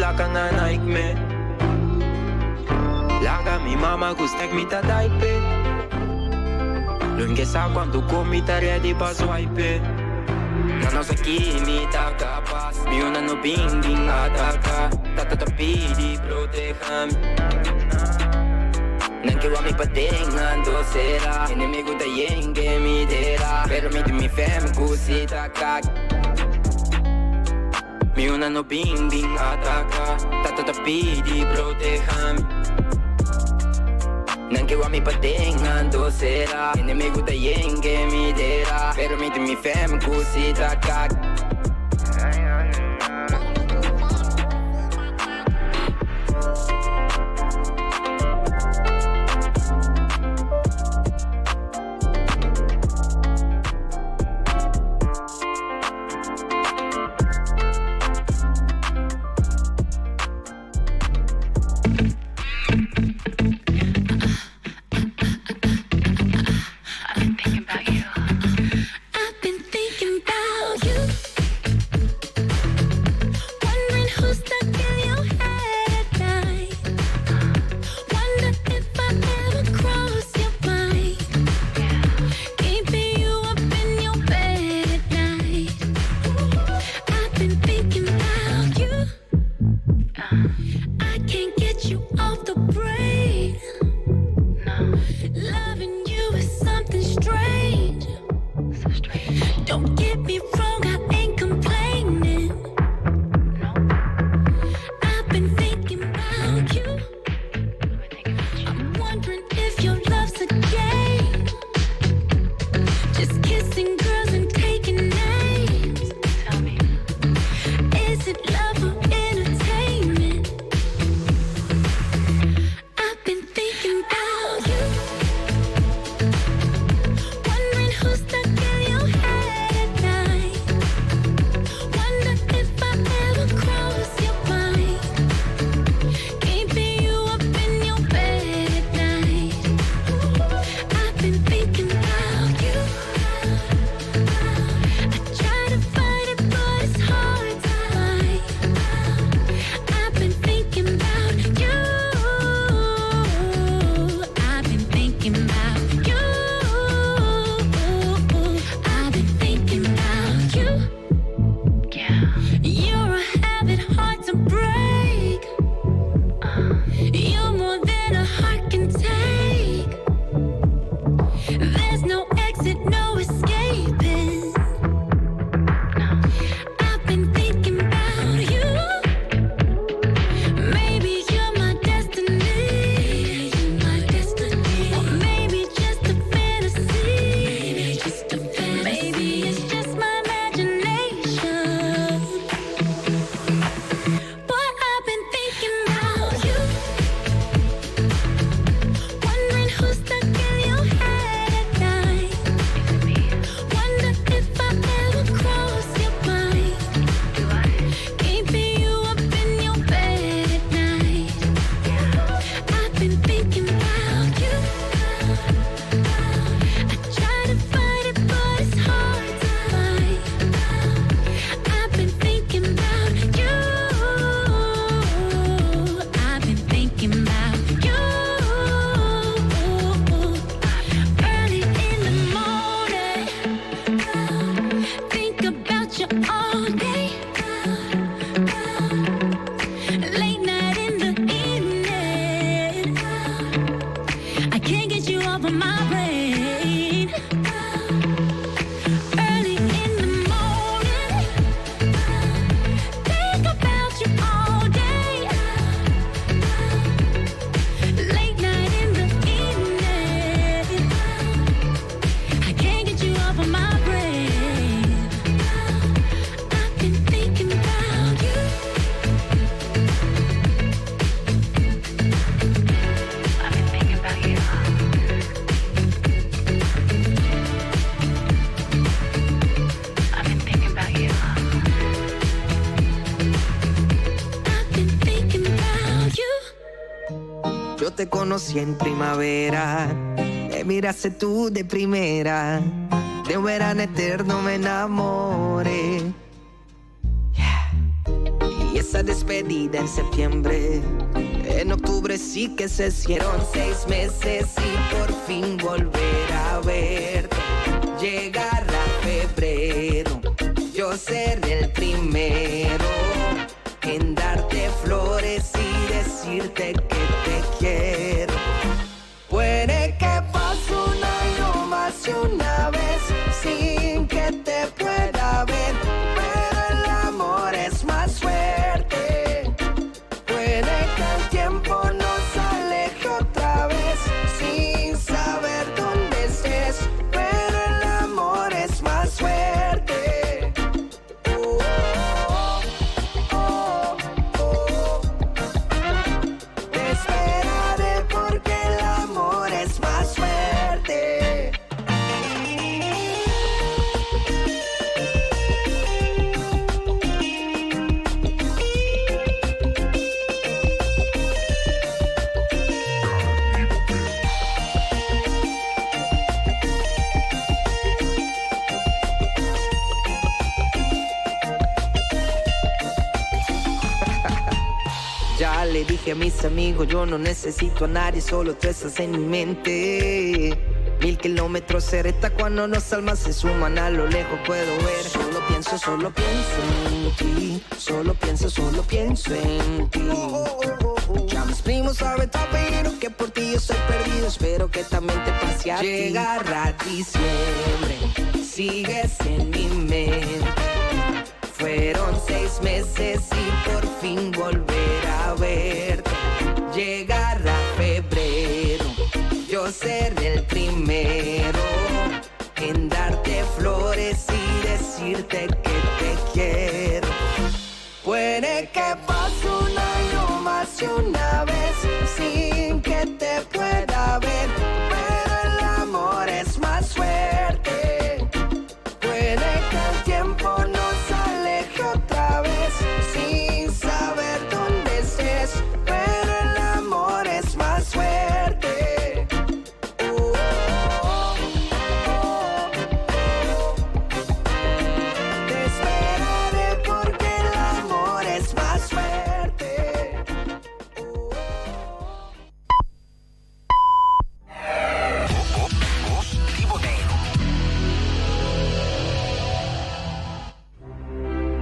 plaka na Nike me. Laga mi mama ku stek mi ta daipe. Nunca sa cuanto con mi ta ready pa swipe. Nan no sa ki mi ta kapas. Mi una no bin bin ataka. Tata ta pidi proteha mi. Nan ke wak mi paden ando sera. Enemigo ta yenge mi dera. Pero mi tin mi fam ku si ta kak. Mi una no bin bin ataka. Tata ta pidi proteha mi. Nan ke wak mi paden ando sera. Enemigo ta yenge mi dera. Pero mi tin mi fam ku si ta kak. Yo te conocí en primavera, me miraste tú de primera, de un verano eterno me enamoré. Yeah. Esa despedida en septiembre. En octubre sí que se hicieron seis meses y por fin volver a verte. Llegará febrero, yo seré el primero en darte flores y decirte que te quiero. Puede que pase un año más y una vez sin que te pueda ver, pero el amor es más fuerte. Puede que el tiempo nos aleje otra vez sin saber dónde estés, pero el amor es más fuerte. Oh, oh, oh, oh. Te esperaré porque el amor es más fuerte. Ya le dije a mis amigos, yo no necesito a nadie, solo tú estás en mi mente. Mil kilómetros cerca cuando las almas se suman a lo lejos puedo ver. Solo pienso, solo pienso en ti. Solo pienso, solo pienso en ti. Ya mis primos saben pero que por ti yo estoy perdido. Espero que también te pase a ti. Llegará diciembre, sigues en mi mente. Fueron seis meses y por fin volver a verte. Llegará febrero, yo seré el primero en darte flores y decirte que te quiero. Puede que pase un año más y una vez sin que te pueda ver, pero el amor es más fuerte. Puede que el tiempo nos aleje otra vez sin saber dónde estés, pero el amor es más fuerte. Oh, oh, oh, oh. Te esperaré porque el amor es más fuerte. Bos di Boneiru.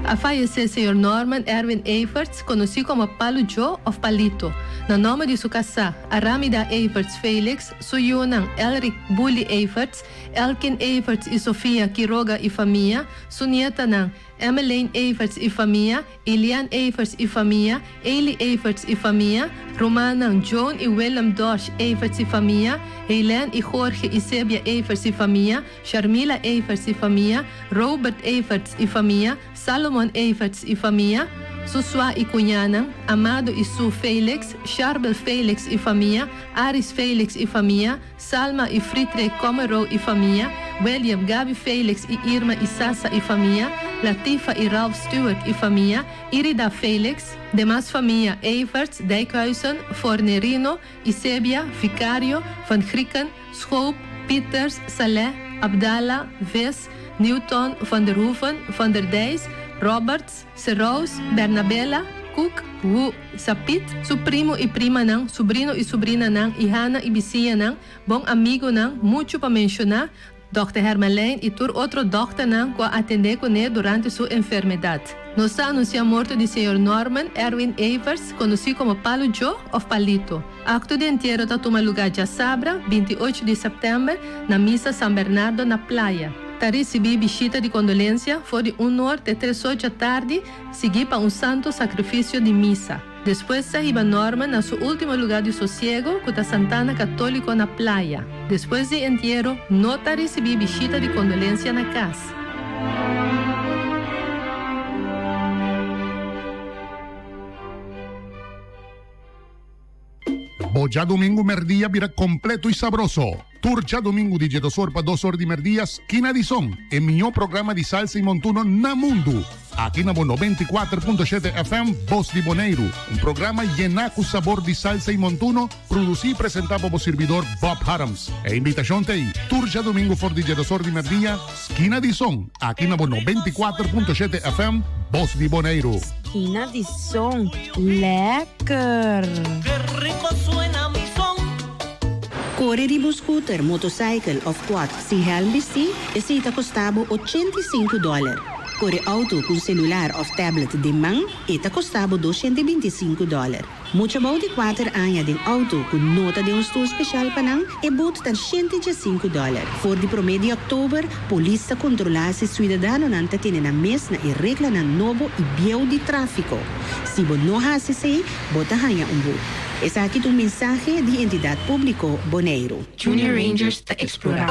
A fayesé señor Norman Erwin Everts, konosí komo Palu Joe òf Palito. Na nòmber di su kasá, Aramida Everts Felix, su yunan Elric Bully Everts, Elkin Everts i Sofia Quiroga i famia, su nietanan, Emmeline Everts i famia, Ilian Everts i famia, Eily Everts i famia, rumannan Joan i Willem Dorsch Everts i famia, Helen i Jorge i Sebia Everts i famia, Sharmila Everts i famia, Robert Everts i famia, Salomon Everts i famia, su sua i cuñanan, Amado i Sue Felix, Charbel Felix i famia, Aris Felix i famia, Salma i Friedrich Komerow i famia, William, Gaby Felix i Irma i Sasa i famia, Latifa i Ralph Stewart i famia, Irida Felix, demas famia, Everts, Dijkhuizen, Fornerino, Isebia, Vicario, Van Grieken, Schoop, Pieters, Saleh, Abdala, Vis, Newton, Van der Hoeven, Van der Dijs, Roberts, Serous, Bernabela, Koek, Wu, Sapit, su primo i primanan, subrino i subrinanan, ihana i bisiñanan, bon amigonan, muchu pa menshoná, Dòkter Hermelijn i tur otro dòkternan ku a atendé kuné durante su enfermedat. Nos ta anunsiá morto di señor Norman Erwin Evers, konosí komo Palu Djo òf Palito. Akto di entiero ta tuma lugá djasabra, 28 di sèptèmber, na Misa San Bernardo na Playa. Ta risibí bishita di kondolensia for di un or te tres or djatardi, siguí pa un santo sakrifisio di misa. Despues ta hiba Norman na su último lugá di sosiego ku ta Santana Katóliko na Playa. Despues di entiero no ta risibí bishita di kondolensia na kas. Bo djadumingu merdia bira kompleto i sabroso. Tur djadumingu di djedos or pa dos or di merdia Skina di Son, e mihó programa di salsa i montuno na mundu. Aki na bo 94.7 FM Bos di Boneiru, un programa yená ku sabor di salsa i montuno, produsí i presentá pa bo sirbidor Bob Harms. E invitashon ta ei, tur djadumingu for di djedos or di merdia, Skina di Son, aki na bo 94.7 FM. Bos di Boneiru. Skina di son, lekker! Kore riba un scooter, motorcycle of quad sin helm bisti, esei ta kosta bo 85 dòler. Kore outo ku un selular of tablet den man, e ta kosta bo 225 dòler. Mucha bou di kuater aña den outo ku no ta den un stul speshal pa nan, e but ta 115 dòler. For di promé di òktober, polis ta kontrolá si suidadanonan ta tene nan mes na e reglanan nobo i bieu di tráfiko. Si bo no hasi esei, bo ta haña un but. Esaki ta un mensahe di Entidat Públiko Boneiru. Junior Rangers ta eksplorá.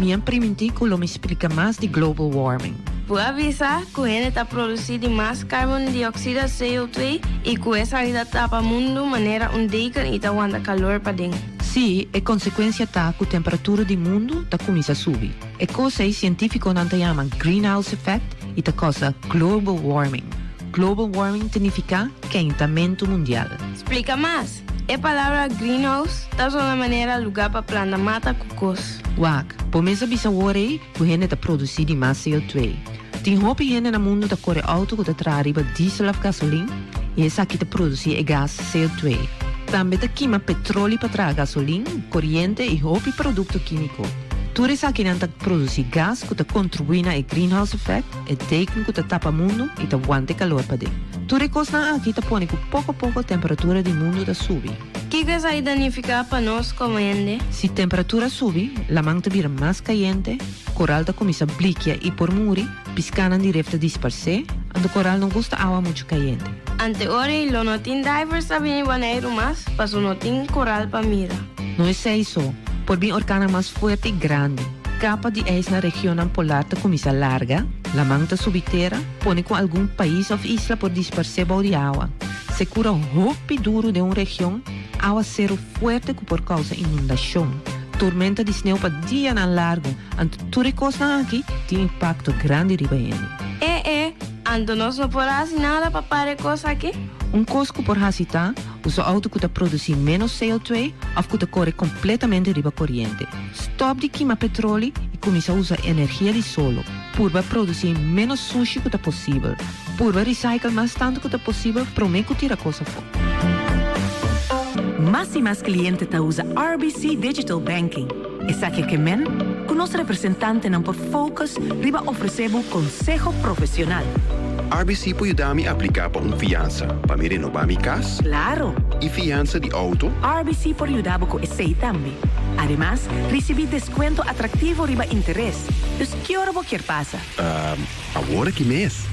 Mi a primintí ku lo mi splika mas di global warming. Bo a bisa ku hende ta produsí di mas karbon dioksida, CO2, i ku esaki ta tapa mundu manera un deken i ta wanta kalor paden. Sí, e konsekuensia ta ku temperatura di mundu ta kuminsá subi. E kos ei sientífikonan ta yama greenhouse effect i ta kousa global warming. Global warming ta nifiká keintamentu mundial. Splika mas! E palabra greenhouse ta sona manera lugá pa planta mata ku kos. Wak, bo mes a bisa wor ei ku hende ta produsí di mas CO2. Tin hopi hende na mundu ta kore outo ku ta traha riba diesel òf gasolin i esaki ta produsí e gas CO2. Tambe ta kima petroli pa traha gasolin, koriente i hopi produkto kímiko. Tur esakinan ta produsí gas ku ta kontribuí na e greenhouse effect, e deken ku ta tapa mundu i ta wanta e kalor paden. Tur e kosnan aki ta pone ku poko poko temperatura di mundu ta subi. Kiko esaki ta nifiká pa nos komo hende? Si temperatura subi, laman ta bira mas kayente, koral ta kuminsá blikia i por muri, piskánan di ref ta disparsé, anto koral no gusta awa muchu kayente. Ante ora ei lo no tin divers ta bini Boneiru mas, paso no tin koral pa mira. No esei so, por bin orkannan mas fuerte i grandi. Kapa di ijs na regionnan polar ta kuminsá larga, laman ta subi tera, pone ku algun pais òf isla por disparsé bou di awa. Sekura hopi duru den un region, awaseru fuerte ku por kousa inundashon, tormenta di sneu pa dianan largu, anto tur e kosnan aki tin impakto grandi riba hende. E e, anto nos no por hasi nada pa para e kos aki? Un kos ku por hasi ta usa outo ku ta produsí ménos CO2 òf ku ta kore kompletamente riba koriente. Stòp di kima petroli i kuminsá usa energia di solo. Purba produsí ménos sushi ku ta posibel. Purba recycle mas tantu ku ta posibel promé ku tira kos afó. Mas i mas kliente ta usa RBC Digital Banking. Esaki ke men ku nos representantenan por focus riba ofresé bo konseho profesional. RBC por yuda mi apliká pa un fiansa pa mi renobá mi kas? Klaro! I fiansa di outo? RBC por yuda bo ku esei tambe. Ademas, risibí deskuento atraktivo riba interes. Dus ki ora bo kier pasa? Ehm, awor aki mes.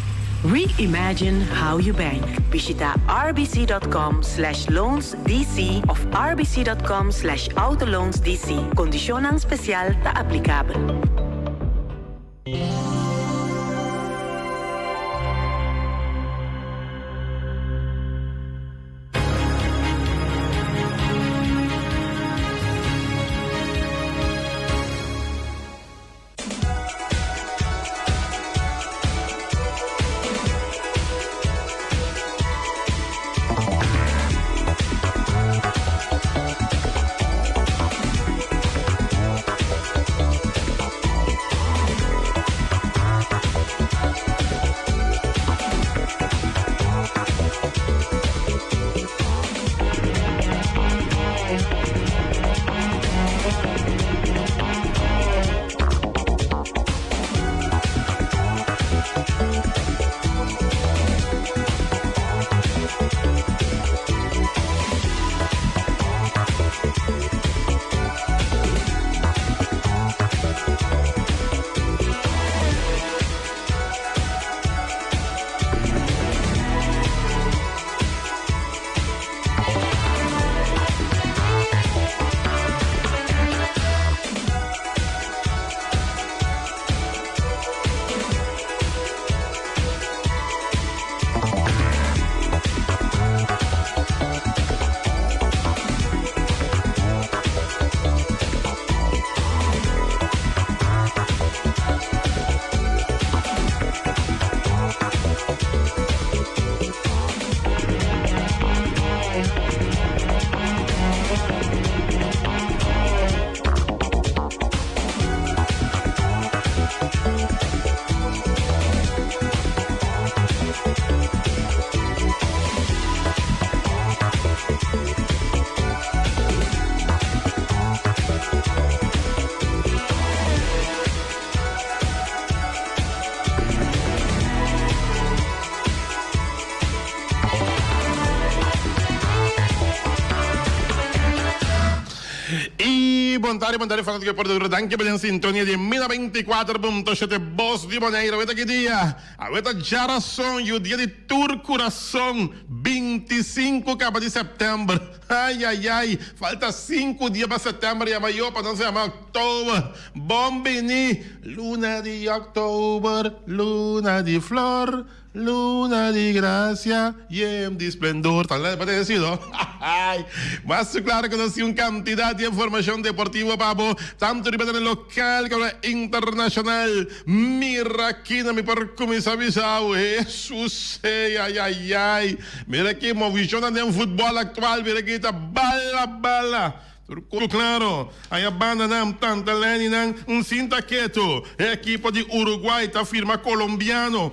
Reimagine how you bank. Bishita rbc.com/loansdc of rbc.com/autoloansdc. Kondishonnan spesial ta aplikabel. Bon tardi, bon tardi fanatiko por duro. Danki pa den sintonia di Mina 24.7 Bos di Bonaire. Aweta ki dia? Aweta djarason, yu dia di tur kurason, 25 kaba di sèptèmber. Ai ai ai, falta sinku dia pa sèptèmber yama yo pa nos yama òktober. Bon bini, luna di òktober, luna di flor. Luna di gracia yen di splendor. Tal vez ta sido. Mas claro cu nos tin un cantidad di informacion deportivo pa bo, tanto riba den local como internacional. Mira aki na mi por cuminsa bisa bo, Jesus, ey, ay, ay, ay. Mira aki movicionnan den futbol actual, mira aki ta bala, bala. Tur ku klaro, aya bandanan tanta leninan un sinta ketu. E ekipo di Uruguay ta firma kolombiano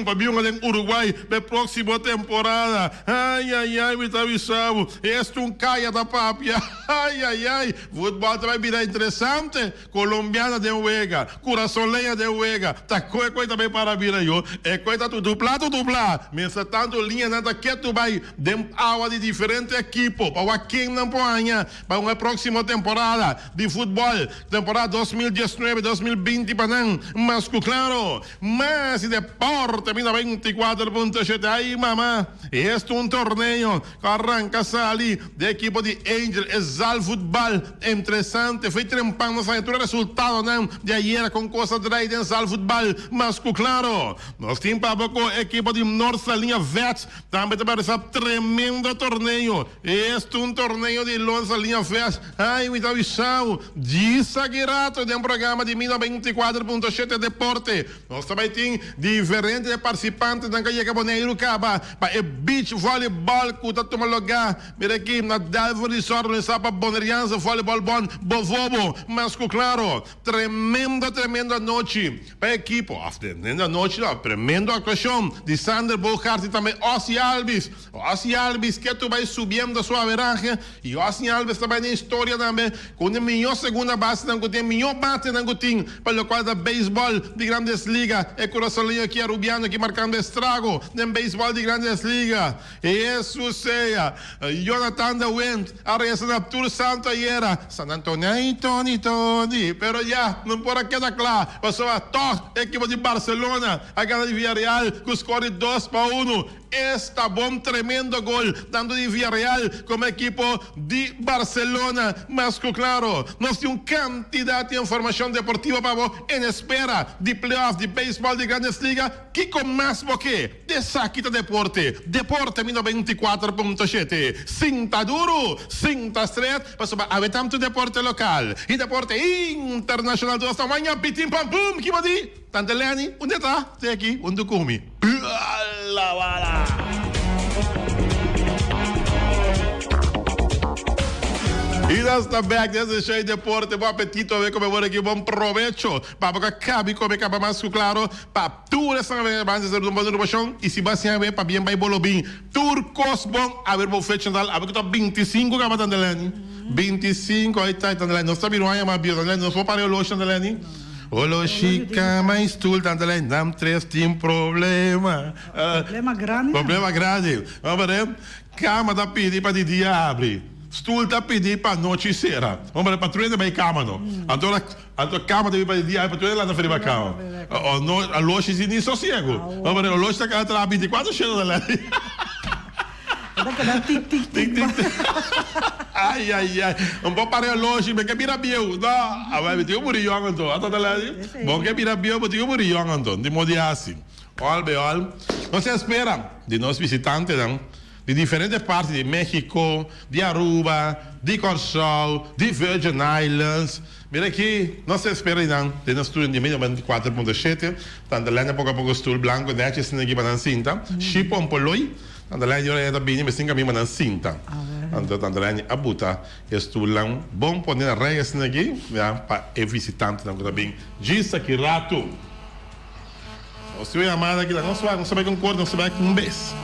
pa biunga den Uruguay pa e próksimo temporada. Ai ai ai mi ta bisa bo, esto un kaya ta papia. Ai ai ai, futbòl ta bai bira interesante. Kolombiano den wega, kurasoleña den wega, ta koe koe ta bai para bira yo. E koe ta tuduplá tuduplá. Mientras tanto liñanan ta ketu bai. Den awa di diferente ekipo pa wak ken nan por haña pa un e próksimo temporada di futbòl, temporada 2019, 2020 pa nan mas ku klaro. Mas di deporte mi 94.7 Ay mama, esto un torneo ku a ranka sali di ekipo di Angel e zal futbal interesante foi trempan nos haña tur e resultadonan di ayera kon kos a drai den zal futbal mas ku klaro. Nos tin pa bo ku ekipo di North Saliña Vets Tambe ta paresa tremendo torneo. Esto un torneo di Lonza Liña Fest. Ay, mi ta avisao. Djis aki rato den programa di Mi 94.7 Deporte. Nos ta bay tin diferente participantenan cu a yega Boneiru caba pa e beach volleyball cu ta tuma lugar. Mira aki na Delfort Resort organisa pa Boneriaanse Volleyball Bond, Bovobo. Mas cu claro, tremendo tremendo anochi. Pa ekipo, òf den anochi lo, tremendo aktuashon di Sander Bogaerts i tambe Ozzie Albies. Ozzie Albies ketu bai subiendo su averahe i Ozzie Albies ta bai den historia tambe ku un di mihó segunda basenan ku tin, mihó batenan ku tin pa lokual ta beisbòl di Grandes Liga. E kurasoleño aki arubiano aki markando estrago den beisbòl di Grandes Liga. Hesus sea! Jonathan de Wind a resa na tur santo ayera, San Antonio ay Tony Tony, pero ya no por a keda kla pasobra tog ekipo di Barcelona a gana di Villarreal ku skor di 2-1. Esta bon tremendo gol tanto di Villarreal komo ekipo di Barcelona. Mas ku klaro nos tin un kantidat di informashon deportivo pa bo en espera di playoff di beisbòl di Grandes Liga. Kiko mas bo ke? Esaki ta deporte. Deporte mi 94.7. Sinta duru, sinta stret, pasobra awe tantu deporte lokal i deporte internashonal tur hasta maña pitin pam pum! Ki bo di? Tante Lenny, unda e ta? Te aki, huntu ku mi. Bala bala! I nos ta bek den seshon di deporte. Bon apetito awe kome bo aki. Bon probecho. Pa bo ka kabi kome kaba mas ku klaro. Pa Tur esnan a bini banda ser un bon rubashon i si bo a siña be pabien bai bo lo bin. Tur kos bon a ber bo fecha natal awe ku ta 25 kaba tante Leni. 25 ai ta tante Leni nos ta bira un aña mas bieu tante Leni nos por para e oloshi tante Leni. Oloshi kama i stul tante Leni nan tres tin problema. Problema grandi. Problema grandi. Kama ta pidi pa di dia habri stul ta pidi pa nochi sera. Hombre patrulla ta bai kama no. Anto ora Anto kama ta bin pa di dia pa tur e lanta riba kama. O no aloshi si ni sosiego. Hombre oloshi ta keda traha 24 shera ta lei. Ta keda tik tik tik. Tik tik. Ai ai ai. Un por para e oloshi mi ke bira bieu. No, awel mi tin ku muri yong anto. Ata ta lei. Bo ke bira bieu bo tin ku muri yong anto. Di modo di hasi. Ol be ol. Nos a spera di nos visitantenan di diferente parti di Mexico, di Aruba, di Kòrsou, di Virgin Islands. Mira aki, nos ta espera di nan den nos studio di medio 94.7. Tanta Lena poco a poco stoel blanco nechi asina aki pa nan sinta. Shipo un poloi. Tanta Lena di ora ta bini mes tin caminda pa nan sinta. Anto Tanta Lena a buta e stoelnan bon pone na rij asina aki ya pa e visitantenan cu ta bin djis aki rato. Nos tin un yamada aki, nos wak, nos ta bai con corte, nos ta bai un bes.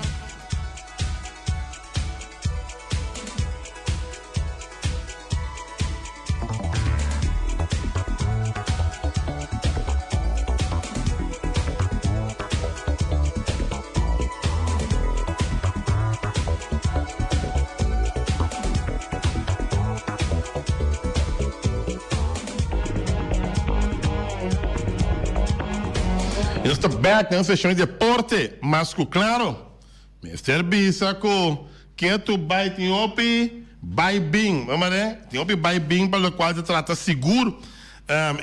nos ta bek den seshon di deporte, mas ku klaro mester bisa ku ketu bai tin hopi bai bin, bo mane? Tin hopi bai bin pa lokual ta trata sigur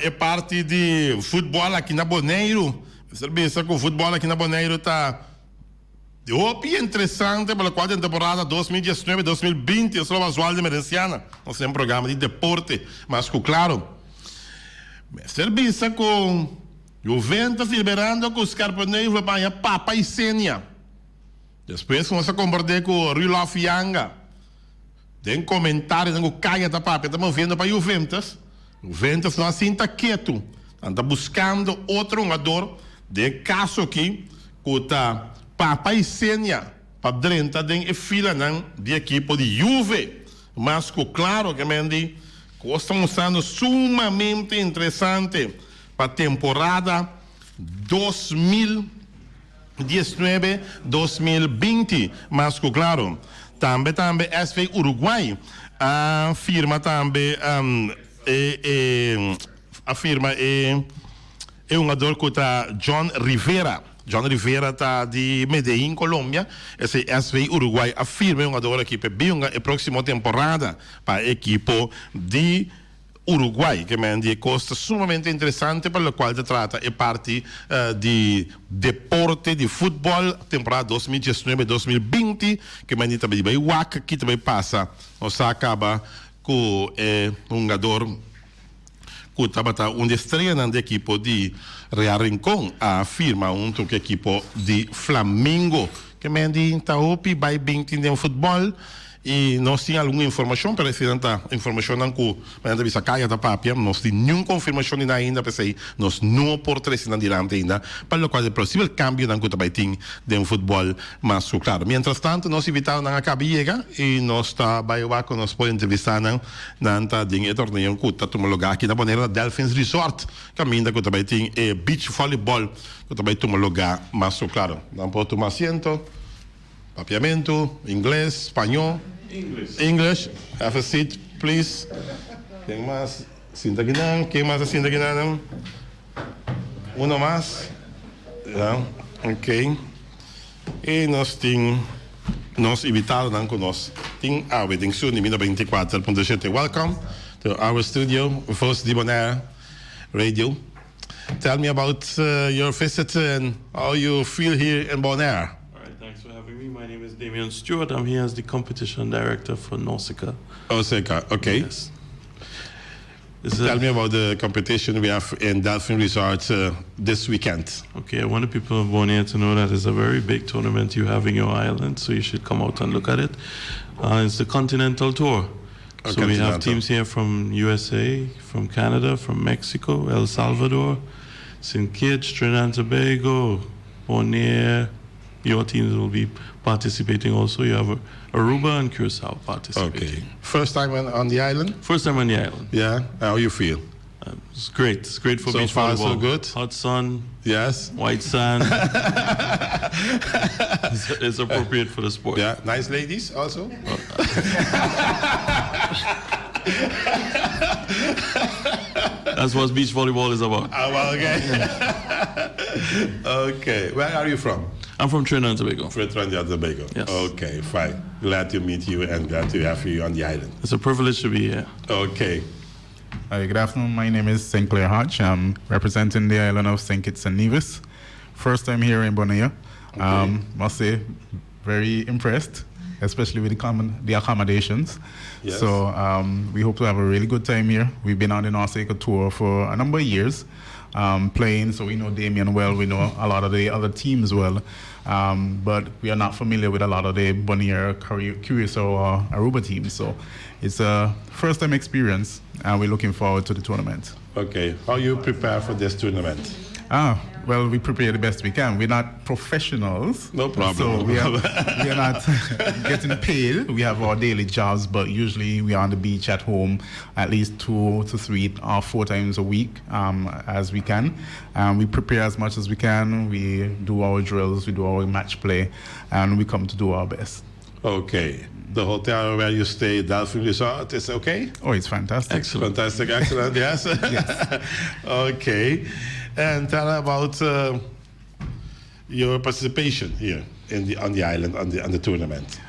e parti di futbòl aki na Boneiru. Mester bisa ku futbòl aki na Boneiru ta hopi interesante pa lokual den temporada 2019, 2020, esei lo Oswaldo Emerenciana, nos den programa di deporte, mas ku klaro mester bisa ku Juventus liberando ku Scarponeuve lo baña Papa y Senia. Despues nos a komprendé ku Rulof Yanga den komentarionan ku kaya ta papia ta moviendo pa Juventus. Juventus no a sinta ketu, nan ta buskando otro hungador den e kaso aki ku ta Papa y Senia pa drenta den e filanan di ekipo di Juve. Mas ku klaro ke men di kos ta mustrando sumamente interesante pa temporada 2019, 2020, mas ku klaro. Tambe tambe SV Uruguay a firma tambe e e a firma e e hungador ku ta John Rivera. John Rivera ta di Medellin, Colombia. Esei SV Uruguay a firma e hungador aki p'e bin hunga e próksimo temporada pa e ekipo di Uruguay, ke men di e kos ta sumamente interesante pa lokual ta trata e parti di deporte di futbòl temporada 2019, 2020, ke men di ta bai wak ki ta bai pasa. Nos sa kaba ku e hungador ku tabata un di e streanan di ekipo di Real Rincon a firma huntu ku ekipo di Flamingo. Ke men di ta hopi bai bin tin den futbòl. I nos tin algun informashon, pero eseinan ta informashonnan ku nan ta bisa kaya ta papia. Nos tin niun konfirmashon di nan ainda, p'esei nos no por trese nan dilanti ainda pa lokual e posibel kambionan ku ta bai tin den futbòl mas ku klaro. Mientras tanto nos invitadonan a kaba yega i nos ta bai wak ku nos por entrevistá nan. Nan ta den e torneo ku ta tuma lugá aki na Bonaire na Delfins Resort, kaminda ku ta bai tin e beach volleyball ku ta bai tuma lugá mas ku klaro. Nan por tuma asiento. Papiamentu, Ingles, Spañó. English. English. Have a seat, please. Ken mas sinta akinan? Ken mas a sinta akinan? Uno mas. Ya, ok. I nos tin nos invitadonan ku nos tin awe den studio di Mina 24.7. Welcome to our studio, Voz di Bonaire Radio. Tell me about your visit and how you feel here in Bonaire. All right, thanks for having me. My name is Damian Stewart. I'm here as the competition director for Nausicaa. Nausicaa, okay. Yes. Tell me about the competition we have in Delfin Resort this weekend. Okay, I want the people of Bonaire to know that it's a very big tournament you have in your island, so you should come out and look at it. Uh, it's the Continental Tour. Oh, so we have teams here from USA, from Canada, from Mexico, El Salvador, St. Kitts, Trinidad and Tobago, Bonaire. Your teams will be participating also. You have Aruba and Curacao participating. Okay. First time on, on the island? First time on the island. Yeah. How you feel? Um, it's great. It's great for so beach far, volleyball. so good. Hot sun. Yes. White sand. it's, it's appropriate for the sport. Yeah. Nice ladies also. That's what beach volleyball is about. Ah, well, okay. okay. Where are you from? I'm from Trinidad and Tobago. From Trinidad and Tobago. Yes. Okay, fine. Glad to meet you and glad to have you on the island. It's a privilege to be here. Okay. Hi, good afternoon. My name is Sinclair Hodge. I'm representing the island of St. Kitts and Nevis. First time here in Bonaire. Okay. Um, must say, very impressed, especially with the, common, the accommodations. Yes. So um, we hope to have a really good time here. We've been on the North Acre tour for a number of years, um, playing, so we know Damien well, we know a lot of the other teams well. Um, but we are not familiar with a lot of the Bonaire, Curacao, or Aruba teams. So it's a first time experience, and we're looking forward to the tournament. Okay, how you prepare for this tournament? Ah, well, we prepare the best we can. We're not professionals. No problem. So we are, we are not getting paid. We have our daily jobs, but usually we are on the beach at home at least two to three or four times a week um, as we can. Um, we prepare as much as we can. We do our drills, we do our match play, and we come to do our best. Okay. The hotel where you stay, Delfin Resort, is okay? Oh, it's fantastic. Excellent. Fantastic, excellent, yes. yes. okay. And tell about uh, your participation here in the on the island on the on the tournament?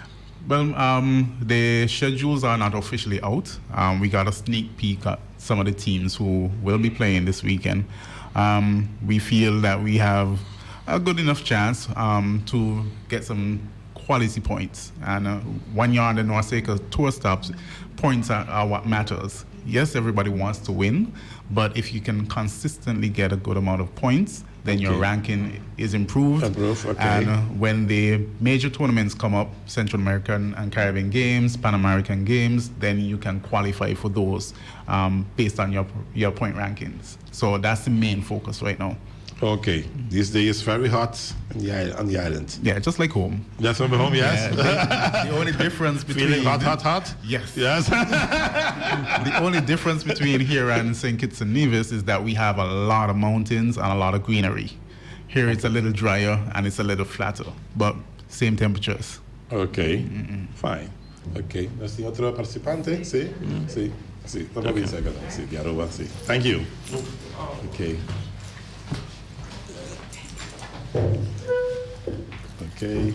Well, um, the schedules are not officially out. Um, we got a sneak peek at some of the teams who will be playing this weekend. Um, we feel that we have a good enough chance um, to get some quality points. And uh, when you're on the NORCECA tour stops, points are, are what matters. Yes, everybody wants to win, but if you can consistently get a good amount of points, then your ranking is improved. Improved, okay. And uh, when the major tournaments come up, Central American and Caribbean Games, Pan American Games, then you can qualify for those um, based on your your point rankings. So that's the main focus right now. Okay, this day is very hot in the, on the island. Yeah, just like home. Just like home, yes. Yeah, the, the only difference between feeling hot, hot, hot. Yes. Yes. the only difference between here and St. Kitts and Nevis is that we have a lot of mountains and a lot of greenery. Here it's a little drier and it's a little flatter, but same temperatures. Okay, mm -mm. fine. Okay, nos tin otro participante? Si? Si, si. Okay. Si, di Aruba, si. Thank you. Okay. Okay.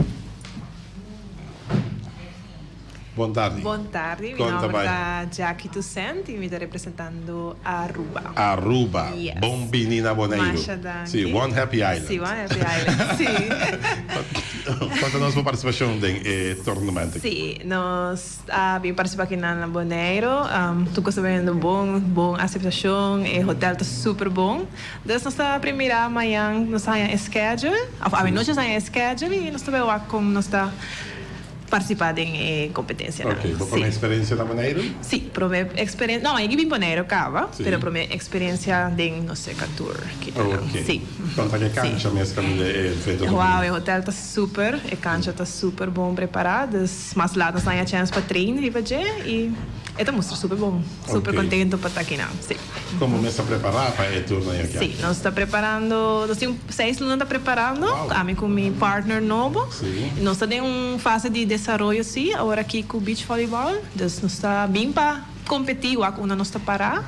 Bon tardi. Bon tardi, mi nomber ta Jackie Toussaint y mi ta representando Aruba. Aruba. Yes. Bon bini na Boneiru. Masha danki. Si, One Happy Island. Si, One Happy Island, si. Konta nos bo partisipashon den e tornamento aki. Si, nos a bin partisipa aki na Boneiru. Tur kos ta bayendo bon, bon aseptashon, e hotel ta super bon. Dus nos ta primira mañan nos ta haña e schedule, of awenochi nos ta haña e schedule y nos ta bay wak con nos ta participa den e competencianan. Ok, bo prome experiencia na Boneiru? Si, prome experiencia, no, mi a bin Boneiru caba, pero prome experiencia den nos cerca tour kinan. Ok, Si. Con ta ke cancha mes caminda e evento ta Wow, e hotel ta super, e cancha ta super bon prepara, dus mas laat nos ta haña chance pa train riba dje y e ta mustra super bon, super contento pa ta kinan, si. Como mes ta prepara pa e turno aki? Sí, nos ta preparando, nos tin seis luna ta preparando, ami cu mi partner nobo. Nos ta den un fase di desaroyo sí, awor aki cu beach volleyball, dus nos ta bin pa competi wak unda nos ta para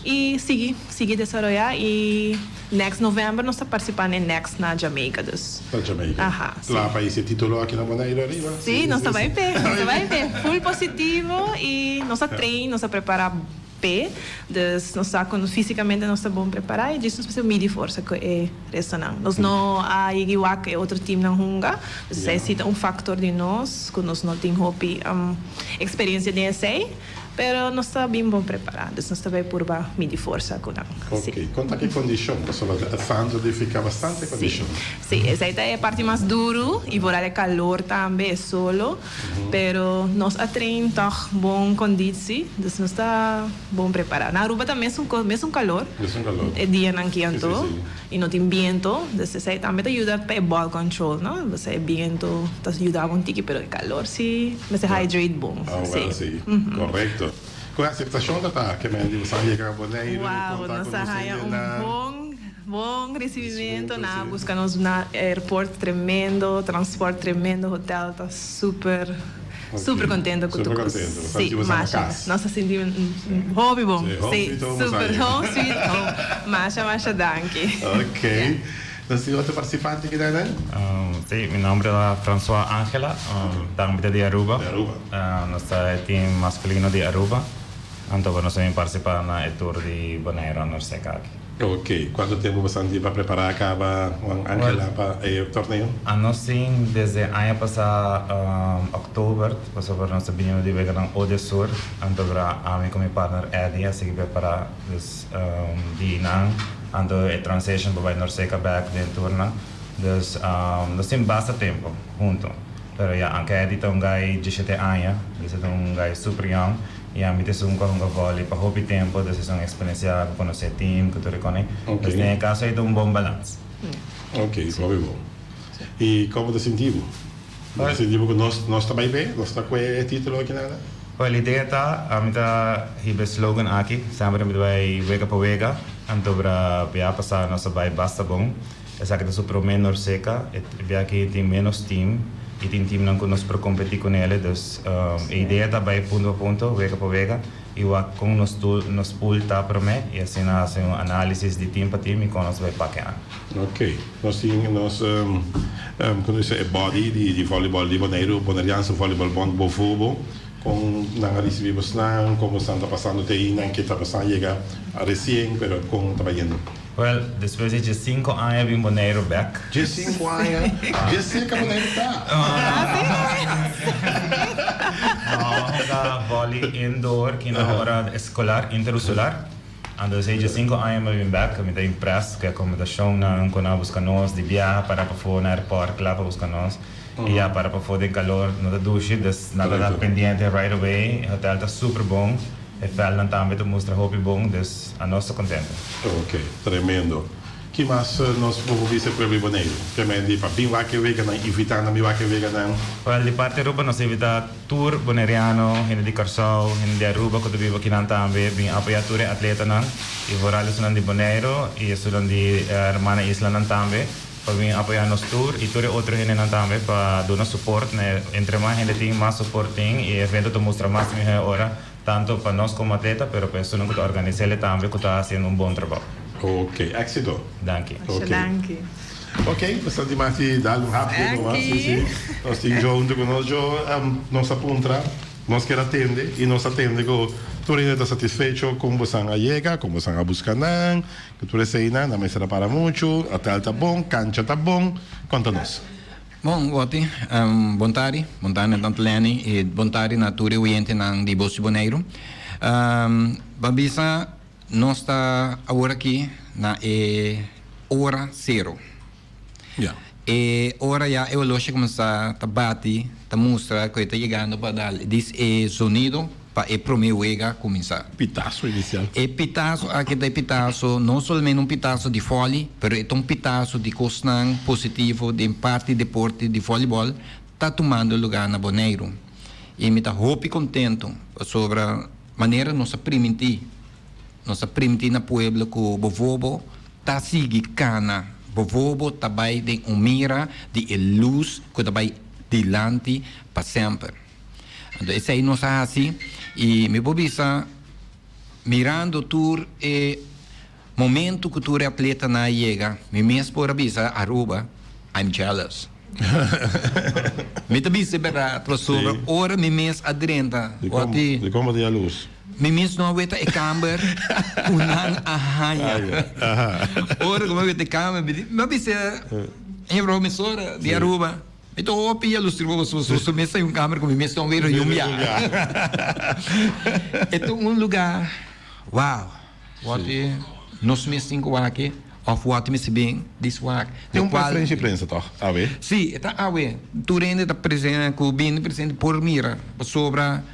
y sigui, sigui desaroya y next november nos ta participa n'e next na Jamaica, dus. Na Jamaica. Aha, sí. Kla pa hisi e titulo aki na Boneiru ariba? Sí, nos ta bai p'e, nos ta bai p'e, full positivo y nos ta train, nos ta prepara. P'e, dus nos sa ku nos físikamente nos ta bon prepará i djis nos mester midi forsa ku e restonan. Nos no a yega wak e otro teamnan hunga, dus esei si ta un faktor di nos ku nos no tin hopi eksperensia den esei, pero nos ta bien bon prepará, dus nos ta bai purba midi forsa ku nan. Ok, kon ta ki kondishon? Pasobra e santo di fika bastante kondishon. Si, esei ta e parti mas duru i vooral e kalor tambe, e solo. Pero nos a train tog bon konditsi, dus nos ta bon prepará. Na Aruba ta mesun kos, mesun kalor e dianan ki anto i no tin biento, dus esei tambe ta yuda pa e ball control, no? Pasobra e biento ta yuda un tiki, pero e kalor si mester hydrate bon. Ah, well, si. Korekto. Kon aseptashon ta ta ke men di boso a yega Boneiru, Wow, konta nos ku a nos haña un hendenan? bon Bon recibimento, nan a busca nos na airport tremendo, transport tremendo, hotel ta super, super contento cu tur cos. Si, masha, nos a sinti hopi bon, si, super, home sweet home, masha masha danki. Ok, nos tin otro participante aki nan? Si, mi nomber ta Francois Angela, tambe ta di Aruba. Nos ta e team masculino di Aruba, anto nos a bin participa na e tour di Bonaire Norseca aki. Ok, cuanto tempo bo san tin pa prepara caba Juan Angela pa e torneo? Anos tin desde aña pasa october pasobra nos ta bini di weganan Odesur anto bra ami cu mi partner Eddie a sigui prepara dus di nan anto e transition pa bay Norseca bek den turna dus nos tin basta tempo hunto pero ya anke Eddie ta un guy diesshete aña dus e ta un guy super young. I ami ta esun ku a hunga vòlei pa hopi tempu, dus esun eksperensia ku konosé tim, ku tur e kone. Dus den e kaso ei ta un bon balans. Ok, hopi bon. I komo ta sinti bo? Bo ta sinti bo ku nos nos ta bai be? Nos ta kue e titulo aki nada? Wèl, idea ta, ami ta hiba e slogan aki, semper mi ta bai wega pa wega, anto bra bia pasá nos a bai basta bon. Esaki ta su promé Norseca, e bia aki tin ménos tim i tin timnan ku nos por kompetí ku nele, dus e idea ta bai punto pa punto, wega pa wega. i wak kon nos tul nos pool ta promé i asina hasi un análisis di team pa team i kon nos bai pake an. Ok, nos tin nos kon bisa e body di di volleyball di Boneiru, Boneriaanse Volleyball Bond, Bovobo, kon nan a risibí bosnan, kon bosnan ta pasando te ei, nan ke ta bosnan a yega resien, pero kon ta bayendo? Wel, despues di diescinco aña bin Boneiru bek. Diescinco aña? Diescinco Boneiru ta? No, hunga volley indoor kina ora escolar, interusular. Anto esei diescinco aña mi bin bek, mi ta impress ku e acomodacionnan ku nan a busca nos, di biaha para pafó na airport kla pa busca nos. I ya para pafó den calor no ta dushi, dus nan ta pendiente right away. E hotel ta super bon. E veldnan tambe ta mustra hopi bon, dus anos ta contento. Ok, tremendo. Ki mas nos por bisa e pueblo di Boneiru? Ke men di pa bin wak e weganan, invita nan bin wak e weganan. Wel, di parti Aruba nos ta invita tur Boneriano, hende di Kòrsou, hende di Aruba ku ta biba kinan tambe, bin apoya tur e atletanan i vooral esunnan di Boneiru i esunnan di hermana islanan tambe pa bin apoya nos tur i tur e otro hendenan tambe pa duna support. Entre mas hende tin, mas support tin i e evento ta mustra mas mihó e ora. Tanto pa nos como atleta, pero pa esunnan cu ta organis'el tambe cu ta haciendo un bon trabao. Ok, exito. Danki. Ok. Danki. Ok, nos tin mas di dal un hapje nomas. Si, si. Nos tin Joe hunto cu nos. Joe, nos a puntra, nos kier a tende y nos a tende cu tur hende ta satisfecho con bosan a yega, con bosan a busca nan, cu tur eseinan, nan mester a para mucho, hotel ta bon, cancha ta bon. Conta nos. Bon, Wotty, bon tardi. Bon tardi na Tante Lenny i bon tardi na tur e oyentenan di Bos di Boneiru. Bo a bisa nos ta awor aki na e ora sero. E ora ya e oloshi a kuminsá ta bati, ta mustra ku e ta yegando pa dal dis e zonido pa e promé wega kuminsá. Pitaso inisial. E pitaso aki ta e pitaso, no solamente un pitaso di vòli, pero e ta un pitaso di kosnan positivo den parti deporte di vòlibòl ta tumando lugá na Boneiru. I mi ta hopi kontentu pasobra manera nos a primintí, nos a primintí na pueblo ku Bovobo ta sigui kana, Bovobo ta bai den un mira di e lus ku ta bai dilanti pa semper. Anto esei nos a hasi i mi por bisa mirando tur e momento ku tur e atletanan a yega mi mes por a bisa Aruba I'm jealous. Mi ta bisa e bèrdat pasobra ora mi mes a drenta wòrdi Dikon bo ta yalurs? Mi mes no a weta e kamber ku nan a haña. Ora ku mi a weta e kamber mi a bisa e bro mesora di Aruba. Mi ta hopi yaluster bo pasobra su su mes ta un kamer ku mi mes ta un wera yun bia. E ta un lugá wow, wòt e nos mes tin ku wak e òf wòt mester bin dis wak. Tin un preferensia prensa tòg awe? Si, e ta awe. Tur hende ta presente ku bini presente por mira pasobra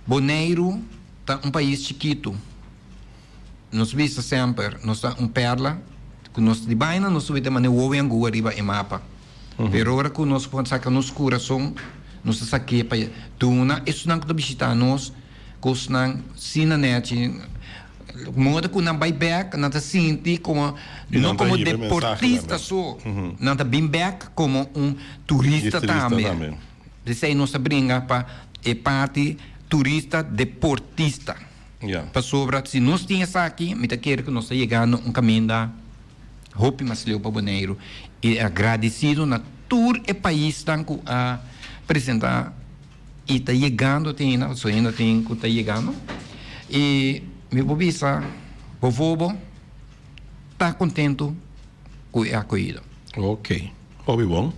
Boneiru ta un pais chikitu. Nos bisa semper nos ta un perla ku nos di baina nos ta wita manera wowo i angua riba e mapa. Pero ora ku nos por saka nos kurason nos ta sak'é pa duna esunnan ku ta bishitá nos kosnan asina nèchi moda ku nan bai bèk nan ta sinti komo no komo deportista so nan ta bin bèk komo un turista tambe. P'esei nos ta bringa pa e parti turista deportista. Pasobra si nos tin esaki, mi ta kere ku nos ta yegando un kaminda hopi mas leu pa Boneiru. I agradesido na tur e paisnan ku a presentá i ta yegando te ainda, pasobra ainda tin ku ta yegando. I mi por bisa bovobo ta kontentu ku e akohida. Ok, hopi bon.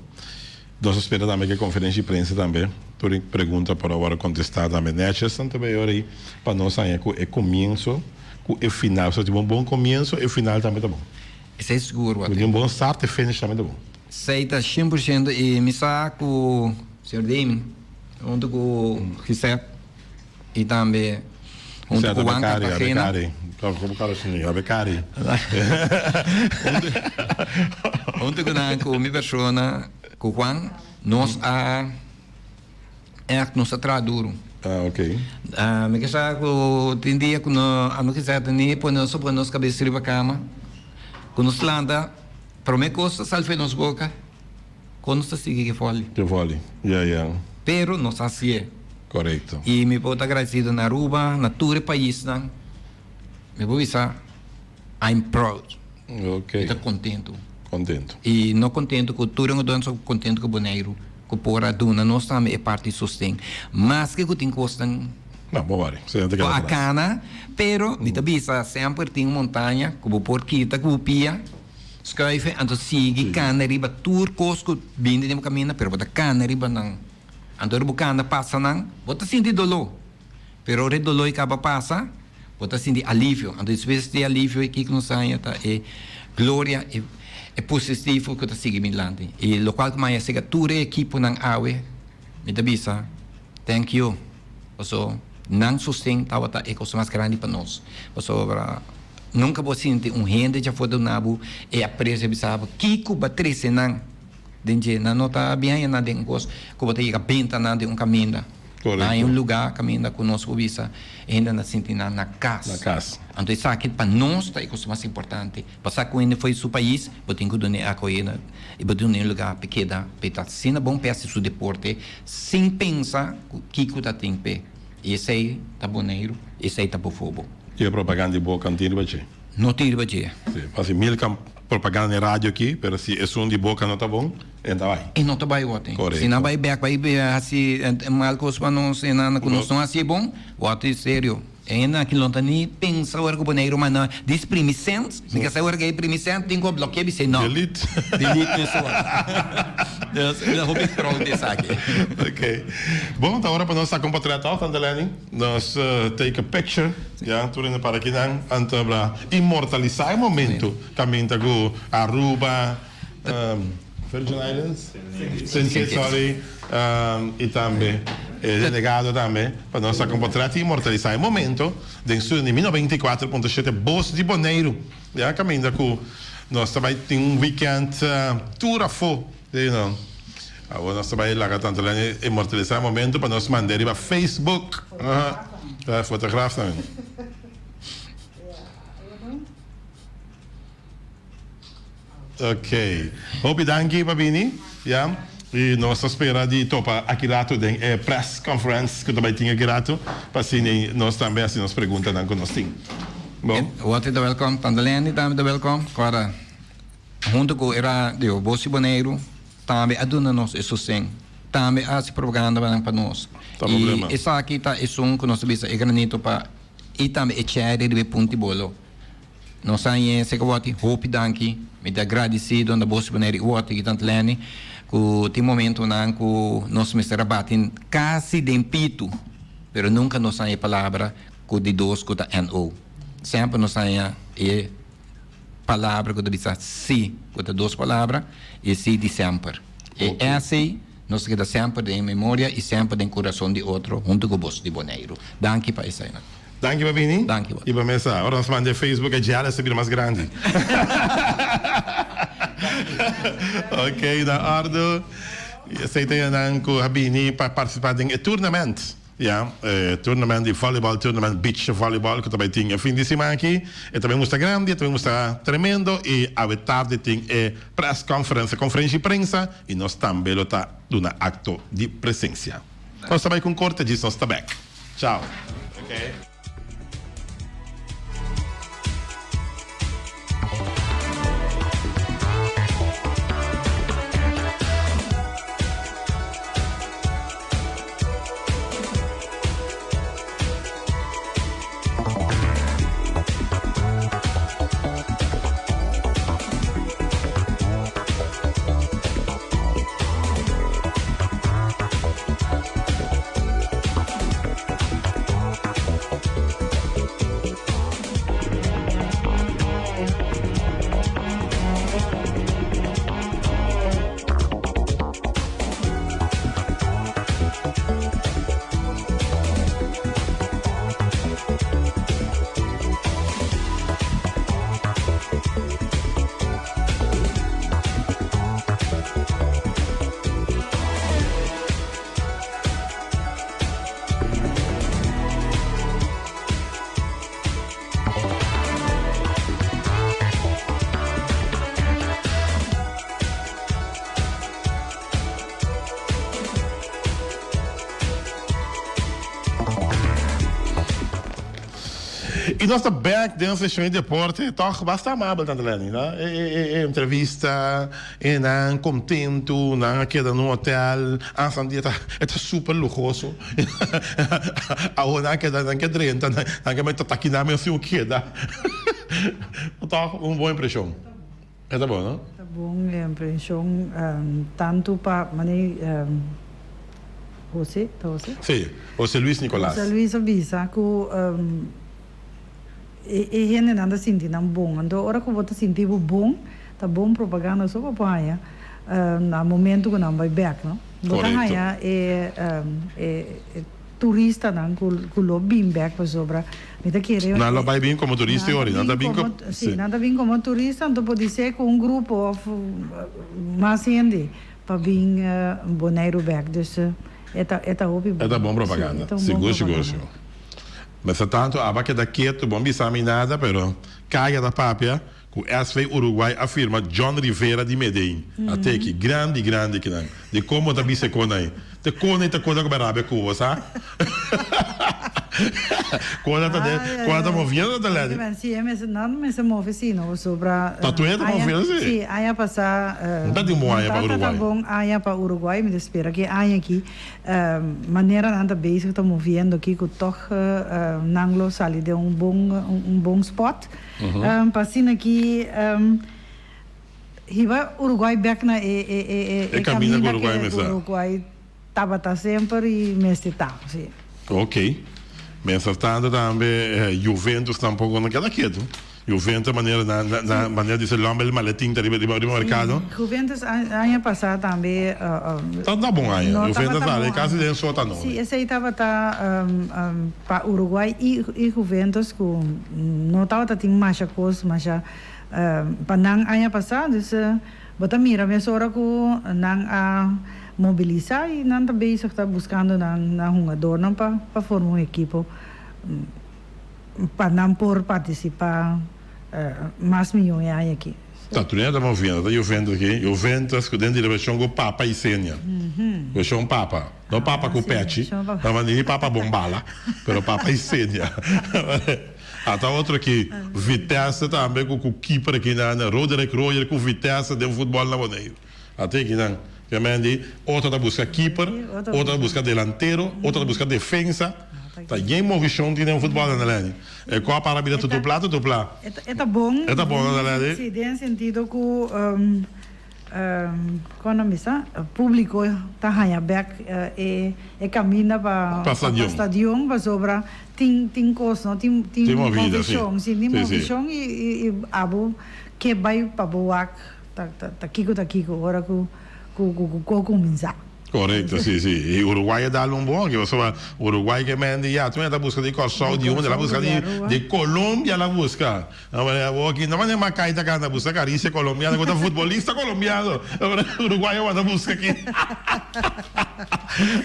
Nos a spera tambe ku e konferensha di prensa tambe tur e pregunta por a wòrdu kontestá tambe nètjes. Nan ta bay ora ei pa nos haña ku e komienso ku e final. Pasobra tin un bon komienso e final tambe ta bon. Esei sigur wòrdu. Tin un bon start e finish tambe ta bon. Esei ta 100% i mi sa ku señor Damon huntu ku Gisette i tambe huntu ku Juan Cartagena. Huntu ku nan ku mi persona ku Juan nos a ègt nos a traha duru. Mi ke sa ku tin dia ku no a no kisé ni pone nos pone nos kabes riba kama ku nos lanta prome kos ta sali for nos boka. Kon nos ta sigui ke vòli? Ke vòli, ya ya. Pero nos a hasié. Korekto. I mi por ta agradesido na Aruba, na tur e paisnan. Mi por bisa I'm proud. Ok. Mi ta kontentu. Kontentu. I no kontentu ku tur e otro, so kontentu ku Boneiru ku por a duna nos tambe e parti sosten. Maske ku tin kosnan No, bo wari. Si nan ta ku keda a atras. kana, pero mi ta bisa semper tin un montaña ku bo por kita ku bo pia, skuife, anto sigui kana riba tur kos ku bini den bo kaminda, pero bo ta kana riba nan. Anto ora bo kanda pasa nan, bo ta sinti doló. Pero ora e doló ei kaba pasa, bo ta sinti alivio. Anto despues di e alivio ei, kiko nos haña ta e gloria, e e positivo ku ta sigui bin dilanti. I lokual ku mi haña serka tur e ekiponan awe, mi ta bisa, thank you. Paso nan sosten tabata e kos mas grandi pa nos. Pasobra nunka bo a sinti un hende djafor duna bo e apresio, bisa bo kiko bo a trese nan. Den dje nan no ta bin haña nan den un kos ku bo ta yega benta nan den un kaminda. Korekto. Nan un lugá kaminda ku nos por bisa e hende nan sinti nan na kas. Na kas. Anto esaki pa nos ta e kos mas importante. Pasá ku hende foi su pais bo tin ku dun'é akohida i bo dun'é un lugá pa e keda pa e ta asina bon pa e hasi su deporte sin pensa ku kiko ta tin p'e. I esei ta Boneiru, esei ta Bofobo. I e propaganda di boka no tin riba dje? No tin riba dje. Si, pasi mil Propaganda den radio aki, pero si esun di boca no ta bon, e no ta bai. E no ta bai wòrdu. Korekto. Si nan bai bèk bai hasi mal kos pa nos, e nan ku nos no hasi e bon, wòrdu serio. E hende aki no ta ni pensa ora ku Boneiru manda dis primi sènt, mi ke sa ora ku e primi sènt tin ku a blòkié bisei no. Delete. Delete mesora. Dus mi ta hopi proud di esaki. Ok. Bon, ta ora pa nos saka un potrèt òf, Tante Lenny? Nos take a picture. Ya, tur hende para kinan anto bra inmortalisa e momento caminda cu Aruba, Virgin Islands, Saint Kitts, sorry, y tambe e delegado tambe pa nos saca un potret y inmortalisa e momento den studio di mi 94.7 Bos di Boneiru. Ya, caminda cu nos ta bay tin un weekend tur afo, you know. Awor nos ta bai laga tanto lene inmortalisa e momento pa nos manda riba Facebook. Aha. Fotograaf tambe. Ok. Hopi danki pa bini. Ya. Y nos ta spera di topa aki rato den e press conference cu ta bai tin aki rato pa asina nos tambe haci nos preguntanan cu nos tin. Bon. Wati ta welcome, tante Lenny tambe ta welcome. Kora hunto cu e radio Bos di Boneiru. Tambe a duna nos e sosten. Tambe a hasi propaganda pa nos. Ta problema. I esaki ta esun ku nos ta bisa e granito pa i tambe e cherry riba e punti bolo. Nos a haña esei ku wòrdu hopi danki. Mi ta gradisido na boso manera i wòrdu i tant Lenny ku tin momentonan ku nos mester a bati kasi den pitu pero nunka nos a haña e palabra ku di dos ku ta NO. Semper nos a haña e. Palabra ku ta bisa si, ku ta dos palabra, i si di semper. E esei nos ta keda semper den memoria i semper den kurason di otro huntu ku bos di Boneiru. Danki pa eseinan. Danki pa bini. Danki bo. I pa mesa. Ora nos manda e Facebook e jealous ta bira mas grandi. Ok, na ordu. Esei ta esnan ku a bini pa partisipa den e tournament. Ya, e tournament di volleyball, tournament beach volleyball ku ta bai tin e fin di siman aki. E ta bai mustra grandi, e ta bai mustra tremendo i awe tardi tin e press conference, e conferencia di prensa i nos tambe lo ta duna acto di presencia. Nos ta bai ku un korte djis nos ta bek. Chao. Okay. Y nos ta back den sesión di deporte, toch basta amabel tante Lenny, no? E, e, e, e entrevista, e nan contento, nan a keda nun hotel, ansan dia ta, e ta super lujoso. Awor nan a keda, nan ke drenta, nan, nan ke mei ta taki nan mes sin keda. Toch un bon impresion. E ta bon, no? E ta bon impresion, tanto pa manera José, ta José? Sí, José Luis Nicolas. José Luis a bisa ku e e hendenan ta sinti nan bon. Anto ora ku bo ta sinti bo bon, ta bon propaganda so bo por haña na momento ku nan bai bèk, no? Bo ta haña e e turistanan ku ku lo bin bèk pasobra mi ta kere. Nan lo bai bin komo turista e ora, nan ta bin komo. Sí, nan ta bin komo turista, anto podisé ku un grupo òf mas hende. Pa bin Boneiru bek dus e ta e ta hopi bon. E ta bon propaganda. Si, e ta un bon Sigur, sigur, propaganda. sigur. Mester tanto aba keda ketu, bon bisa mi nada, pero Kaya ta papia ku SV Uruguay a firma John Rivera di Medellin. A teki, grandi, grandi kinan. Di kon bo ta bisa e kon ei? Te kon ei ta kona ku bo a rabia ku bo, sa? Kona ta den, Ay, ay, kona ta ay. moviendo ta ledi. Si, e mester, nan mester move si, no? Pasobra, Ta tuer ta aña, moviendo si. si, aña pasá, No ta tin un bon no aña pa tabata tan Uruguay. bon aña pa Uruguay. Mi ta spera ku e aña aki, manera nan ta bezig ta moviendo aki ku tòg nan lo sali den un bon, un bon spot. Pa asina ki hiba Uruguay bèk na e, e, e, e, E kaminda ku kaminda Uruguay ke mester. Uruguay Tabata semper y mester ta, si. Ok. Mientras tanto tambe Juventus tampoco no keda ketu. Juventus manera na na manera dice lomba el maletin ta riba riba riba mercado. Si, Juventus aña pasa tambe Ta ta bon aña. no Juventus tabata sali bon casi aña. den sotano. Si, esey tabata pa Uruguay y y Juventus cu no tabata tin masha cos masha pa nan aña pasa dus Bo ta mira mesora ku nan a mobilisá i nan ta bezig ta buskando nan nan hungadornan pa pa forma un ekipo pa nan por partisipá mas mihó e aña aki. Ta tur ta moviendo, ta Juventus aki, Juventus ku den direkshon ku Papa i Senia. Vershon Papa, no Papa ku pechi, no ni Papa Bombala, pero Papa i Senia. Ata otro aki, Vitesse tambe ku ku keeper aki nan, Roderick Royer ku Vitesse den futbòl na Boneiru. Ata aki nan, ke men di, otro ta buska keeper, otro ta buska delantero, otro ta buska defensa. Ta yen movishon tin den futbòl nan Lenny. E kòp a bira tutupla tutupla. E ta bon. E ta bon nan Lenny. Si, den sentido ku. Kon nan bisa? Publico ta haña bek e caminda pa Pa stadion pasobra tin tin cos no tin tin movecion si tin movecion y abo ke bay pa bo wak ta ta kico ta kico ora cu cu cu cuminsa. Correcto, si, si. Y Uruguay a dal un bon aki, pasobra Uruguay ke men di ya, tur ta busca di Kòrsou, di unda, el a busca di, di Colombia el a busca. No manera bo aki, no manera Macay ta canta busca caricia colombiana cu ta futbolista colombiano. Uruguay a wanta busca aki.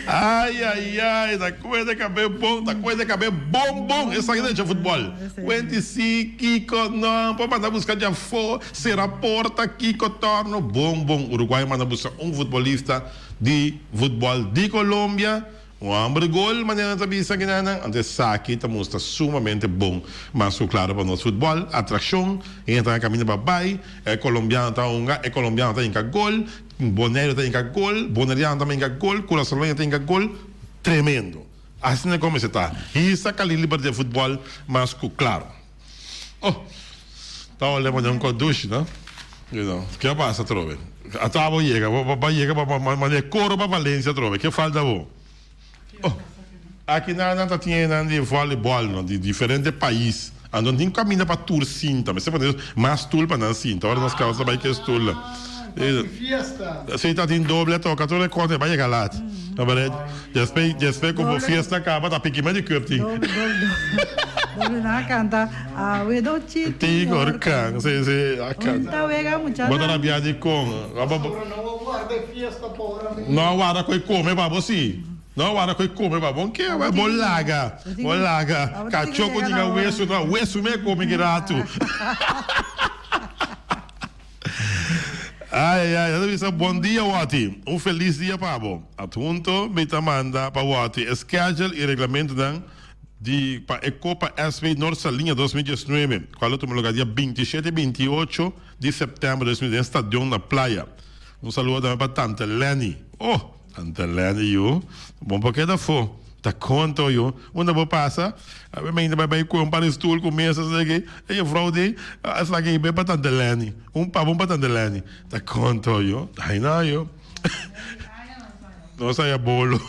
Ay, ay, ay, ta cuende cabe bon, ta cuende cabe bon, bon. Esaki ta hecho futbol. Cuenti si, kico, no, por manda busca djafó. Sera porta Kiko Torno bon bon Uruguay manda busca un futbolista di futbol di Colombia un homber gol manera nan ta bisa kinanan anto esaki ta mustra sumamente bon mas cu claro pa nos futbol atraccion hende ta caminda pa bay e colombiano ta hunga e colombiano ta hinca gol Boneiru ta hinca gol Boneriano ta hinca gol Curaçaoleño ta hinca gol tremendo asina como mester ta hisa caliber di futbol mas cu claro. Oh, ta ole mane un kodushi, no? You know, ke a pasa atrobe? Ata bo yega, bo ba yega pa mane koro pa Valencia atrobe, ke falta bo? Oh, aki nan nan ta tin nan di volleyball, no, di diferente pais. Anto tin kaminda pa tur sinta, mester pone mas stul pa nan sinta, ora nos kaba ta bai ke stul. Fiesta. Si ta tin doble toka tur e kos e bai yega lat. Despues despues ku bo fiesta kaba ta piki medio cup tin. Doble doble doble nan a kanta awe dochi tin orkan. Si si a kanta. Un ta wega muchanan. Bo ta rabia di kon. Pasobra no a warda e fiesta pa ora mi. No a warda ku e kome pa bo si. No a warda ku e kome pa bo. Ke bo laga bo laga kacho ku ninga wesu no wesu mi a kome ki ratu. Ai ai ai, nan ta bisa bon dia Watty, un felis dia pa bo. Adhunto mi ta manda pa Watty e schedule y reglamentonan. di pa e Copa SV Noord Saliña 2019, cual lo tuma lugar dia 27 y 28 di september 2019 den Stadion na Playa. Un saludo tambe pa Tante Lenny. Oh, Tante Lenny yu, bon por keda afo. Ta conto yu, unda bo pasa, awe mi ainda bai bai cu un par di stoel cu mesa asina aki, e juffrouw di, esaki bay pa Tante Lenny, un pa bon pa Tante Lenny. Ta conto yu, ay no yu. Nos haya bolo.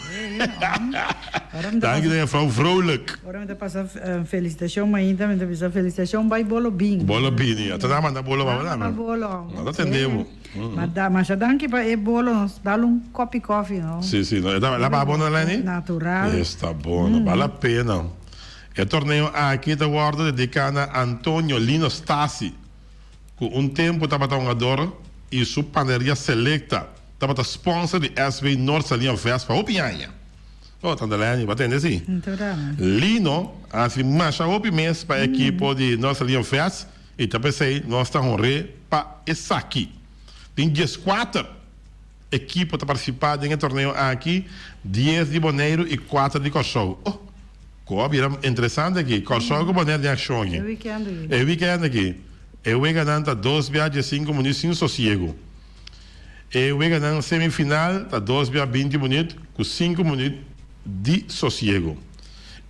Danki den juffrouw Vrolijk. Ora mi ta pasa felicitacion mainta mi ta bisa felicitacion bay bolo bin. Bolo bini. Ta ta manda bolo pa bo tambe. Manda bolo. No ta tende bo. Ma da masha danki pa e bolo nos dal un kopi kofi no. Si si no e ta la ba bon Lenny? Natural. Esta bon bal la pena. E torneo aki ta wordo dedica na Antonio Lino Stasi cu un tempo tabata hungador y su panaderia Selecta. Tabata sponsor di SV Noord Saliña Vest pa hopi aña. Oh, tanta Lenny, bo a tende si? Lino a hasi masha hopi mes pa e ekipo di Noord Saliña Vest y ta p'esey nos ta honr'é pa esaki. Tin dieskuater ekipo ta participa den e torneo aki, dies di Boneiru y kuater di Kòrsou. Oh, ku a bira interesante aki. Kòrsou ku Boneiru den akshon aki. E weekend aki. E weganan ta dos bia diesinku minuut sin sosiego. E weganan semifinal ta dos bia binti minuut ku sinku minuut di sosiego.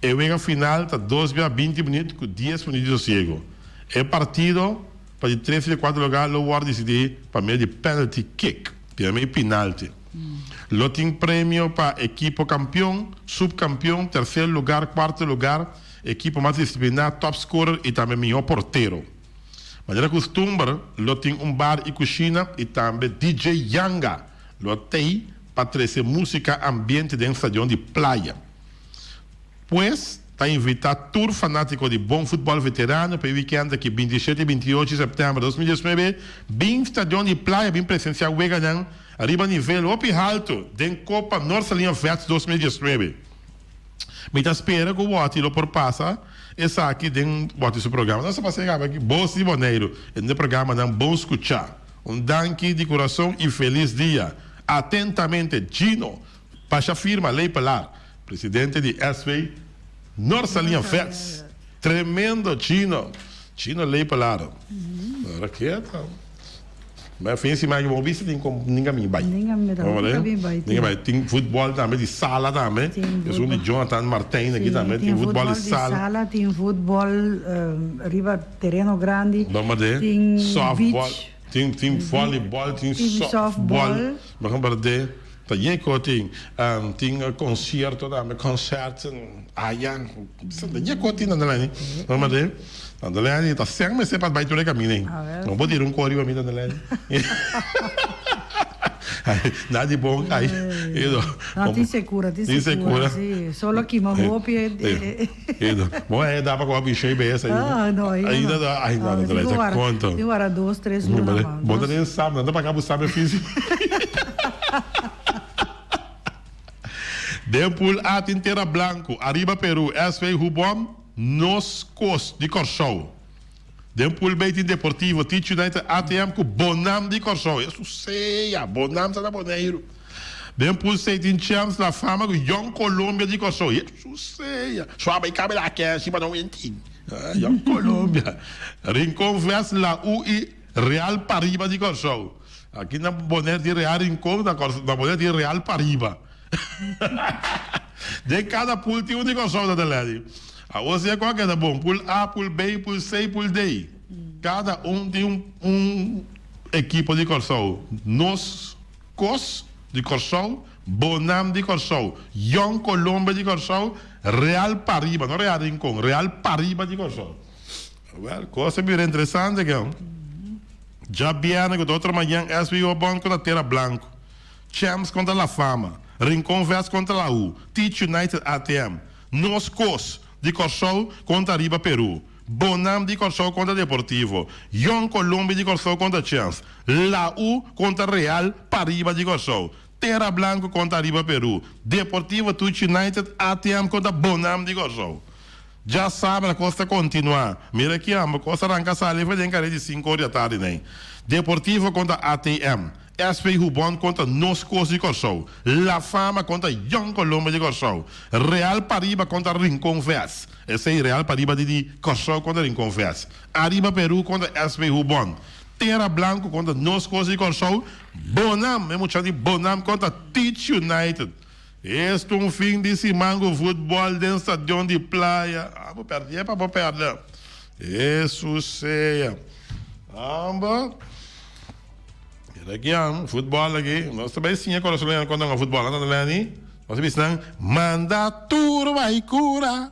E wega final ta dos bia binti minuut ku dies minuut di sosiego. E partido pa di tres i di kuater lugar lo wòrdu disidí pa medio di penalty kick, pia medio pinalti. Lo tin premio pa ekipo kampion, supkampion, terser lugar, kuarto lugar, ekipo mas disipliná, topscorer i tambe mihó portero. Manera kustumber lo tin un bar i kushina i tambe DJ Yanga lo tei pa trese músika ambiente den stadion di Playa. Pues ta invitá tur fanátiko di bon futbòl veterano pa e wikènt aki 27 i 28 sèptèmber 2019 bin stadion di Playa bin presensiá weganan riba nivel hopi haltu den Kopa Noord Saliña Vets 2019. Mi ta spera ku Wòti lo por pasa esaki den Wòti su programa. Nos a pasa e kaba aki, Bos di Boneiru, den e programanan Bon Skuchá. Un danki di kurason i felis dia. Atentamente, Gino Pasha Firma Lepelaar, presidente di SV Noord-Saliña Vets. Tremendo Gino! Gino Lepelaar. Raketa. Ma fin siman aki bo bisa tin kon ninga mi bai. Ninga mi tampoco mi bai. Ninga bai. Tin futbol tambe di sala tambe. Esun di Jonathan Martijn aki tambe. Tin futbol di sala. Tin futbol riba tereno grandi. Tin softball. Tin tin volleyball, tin softball. Bardé. Ta yen ko tin. Tin concierto tambe, concerten aya. Ta yen ko tin tanta lani. Bardé. Tanta lani ta sen mester pa bai tur e camina ei. No por tira un ko riba mi tanta lani. Nada di bon kai. No, tin secura, tin secura. Si, solo kima hopi. Bon e da pa ku a bishei bes ainda. Ah, no, ainda. Ainda, ai no, tanta lani ta konto. Tin wara dos, tres luna man. Bo ta den sap, nan ta paka bo sap e fisi. Den pool A tin Tera Blanco, Ariba Peru, SV Hubom, Nos Kos di Kòrsou. Den pool B tin Deportivo, Teach United, ATM ku Bonam di Kòrsou. Esu sea, Bonam ta na Boneiru. Den pool C tin Champs, La Fama ku Jong Colombia di Kòrsou. Esu sea, suabe i kabe la kèshi pa no winti. Jong Colombia. Rincon Vest, La U i Real Pariba di Kòrsou. Aki na Bonaire tin Real Rincon, na Bonaire tin Real Pariba. Den kada pool tin un di Kòrsou ta Lady. Awor si e kua keda bon, pool A, pool B, pool C, pool D. Kada un tin un ekipo di Kòrsou. Nos Kos di Kòrsou, Bonam di Kòrsou, Jong Colombia di Kòrsou, Real Pariba, no Real Rincon, Real Pariba di Kòrsou. Wèl, kos a bira interesante ke. Djabièrnè ku ta otro mañan SV Obon kontra Tera Blanco. Champs kontra La Fama, Rincon Vest kontra La U, Teach United ATM, Nos Kos di Kòrsou kontra Riba Peru, Bonam di Kòrsou kontra Deportivo, Jong Colombia di Kòrsou kontra Champs, La U kontra Real Pariba di Kòrsou, Tera Blanco kontra Riba Peru, Deportivo Teach United ATM kontra Bonam di Kòrsou. Djasabra kos ta kontinuá. Mira ki amba kos a ranka sali for den kare di sinku or di atardi nei. Deportivo kontra ATM. SV Hubon kontra Nos Kos di Kòrsou, La Fama kontra Jong Colombia di Kòrsou, Real Pariba kontra Rincon Vets, esei Real Pariba di di Kòrsou kontra Rincon Vets, Ariba Peru kontra SV Hubon, Tera Blanco kontra Nos Kos di Kòrsou, Bonam, e mucha di Bonam kontra Teach United. Esta un fin di siman ku futbòl den stadion di Playa. Abo pèrdè pa bo pèrdè. Hesus sea. Amba. Mira aki am, futbòl aki. Nos ta bai siña korosoleño kon ta hunga futbòl. Nan ta leni. Nos ta bisa nan, manda tur bai kura.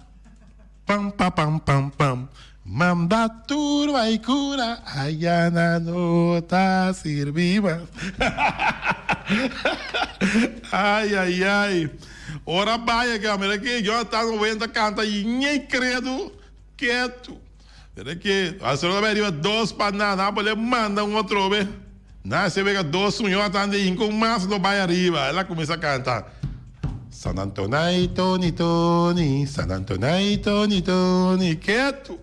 Pam pa pam pam pam. Manda tur bai kura. Aya nan no ta sirbi mas. Ay ay ay. Ora bai aki am. Mira aki Jonathan Owen ta kanta ñei kredu ketu. Mira aki, Barcelona bai riba dos pa nada, Napoli a manda un otro be. Na se wega dos un, Jonathan di hinca un mas lo bai ariba. El a cuminsa canta, San Antonai Toni Toni, San Antonai Toni Toni, ketu.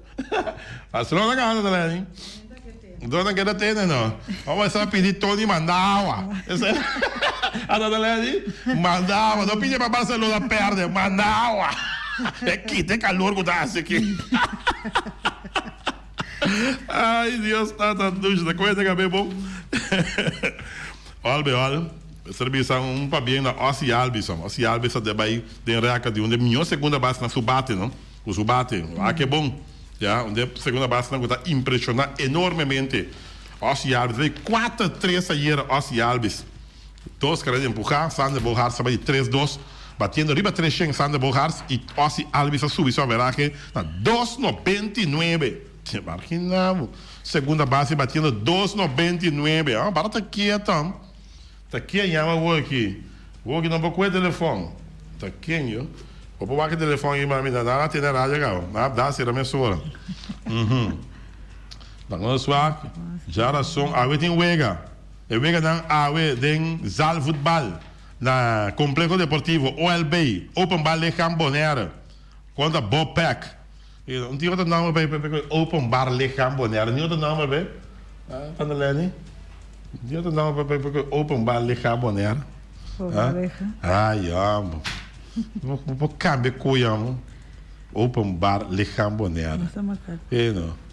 Barcelona gana ta leni. Dona keda tene no. Vamos a pidi Toni manda awa. Ata ta leni? Manda awa. No pidi pa Barcelona perde, manda awa. E kita e calor cu ta haci aki. Ay Dios tata dushi ta cuenta cabe bon. Ol be ol. Mester bisa un pabien na Ozzie Albies. Ozzie Albies a bay den record di un de miho segunda base na su bate no. Cu su bate. Wak e bon. Ya, un de segunda basenan cu ta impresiona enormemente. Ozzie Albies bay cuater tres ayera Ozzie Albies. Dos carrera di empuha, Sander Bogaerts a bay di tres dos, batiendo riba tres shen Sander Bogaerts y Ozzie Albies a subi su averahe na dos 99. Te margina bo. Segunda base batiendo dos 99. Ah, bara ta kieto. Ta ken yama awor aki? Awor aki no por koe telefon. Ta ken yo? Bo por wak e telefon aki mami? Nan a tene radio kaba. Nan a da sera mesora. Uhum. Nan nos wak. Djarason awe tin wega. E weganan awe den zaalvoetbal na Complejo Deportivo OLB, Openbaar Lichaam Bonaire, kontra Bopec. Un tin otro nomber pa e Openbaar Lichaam Bonaire? Ni otro nomber pa e? Tante Lenny? Tin otro nomber pa e Openbaar Lichaam Bonaire? Ay, homber. Bo por cambia koe, homber. Openbaar Lichaam Bonaire. E no.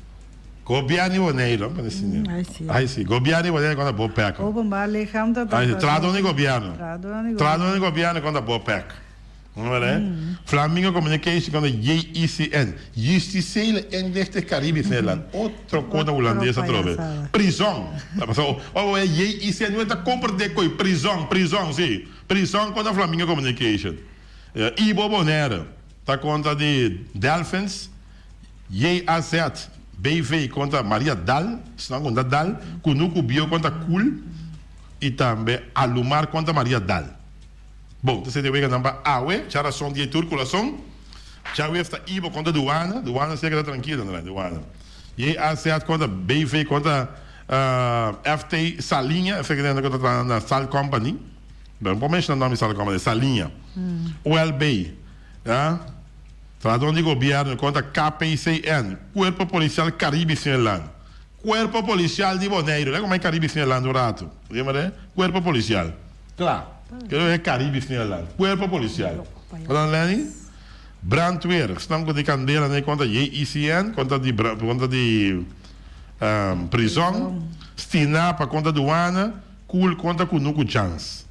Gobierno di Boneiru, lo pone asina. Ay si. Ay si, Gobierno di Boneiru kontra Bopec. Openbaar Lichaam ta Ay si, trahador di gobierno. Trahador di gobierno. Trahador di gobierno kontra Bopec. Flamingo Communication kontra JICN, Justitiële Inlichting Caribisch Nederland. Otro kos na hulandes atrobe. Prizon. Ora bo JICN no ta komprende koe prizon, prizon si. Prizon kontra Flamingo Communication. Ibo Bonaire ta kontra di Delfins, JAZ BV kontra Maria Dal, esnan kontra Dal, Kunuku Bio kontra Kool i tambe Alumar kontra Maria Dal. Bon, ta sete weganan pa awe, djarason di e tur kurason. Djaweef ta Ibo kontra Duana, Duana si a keda trankilo nan, Duana. JAZ kontra BV kontra FT Saliña, esaki nan ta traha na Sal Company. No por menshona nòmber di Sal Company, Saliña. OLB, ya, trahadónan di gobièrnu kontra KPCN, Kuerpo Polisial Karibis Nederland. Kuerpo Polisial di Boneiru, lei komo e Karibis Nederland un ratu, riba Kuerpo Polisial. Kla. Kero e Caribisch Nederland. Cuerpo Policial. Bo ta leni? Brandweer. Esnan cu di candela ne contra JICN, contra di contra di prison. Stinapa contra Douane. Cool contra Cunucu Jans.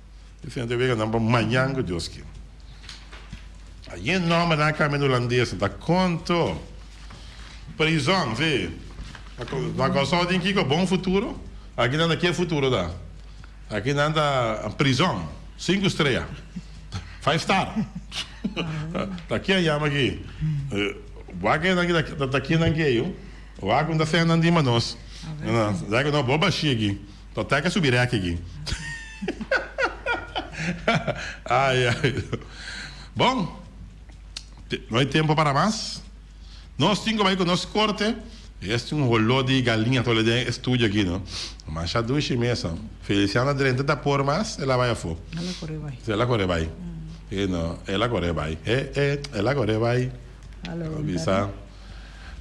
Esei nan ta wega nan pa mañan cu Dios kier. Aye nomber nan a cambia na Holandes. Ta conto. Prison, si. Na Curaçao tin kico? Bon futuro? Aki nan ta ke futuro ta? Aki nan ta prizon, sinku strea, five star. Ta ken yama aki? Wak e nan ki ta ken nan ke yu? Wak un ta send nan di ma nos. Dai ku no bo bashi aki. Ta teka subi reki aki. Ai ai. Bon, no hay tempo para mas. Nos tin ku bai ku nos korte. Es tin un holó di galiña tole den e studio aki no. Masha dushi mes no. Feliciano a drenta ta por mas el a bai afó. El a kore bai. El a kore bai. E no, el a kore bai. E e, el a kore bai. Alo, Bisa,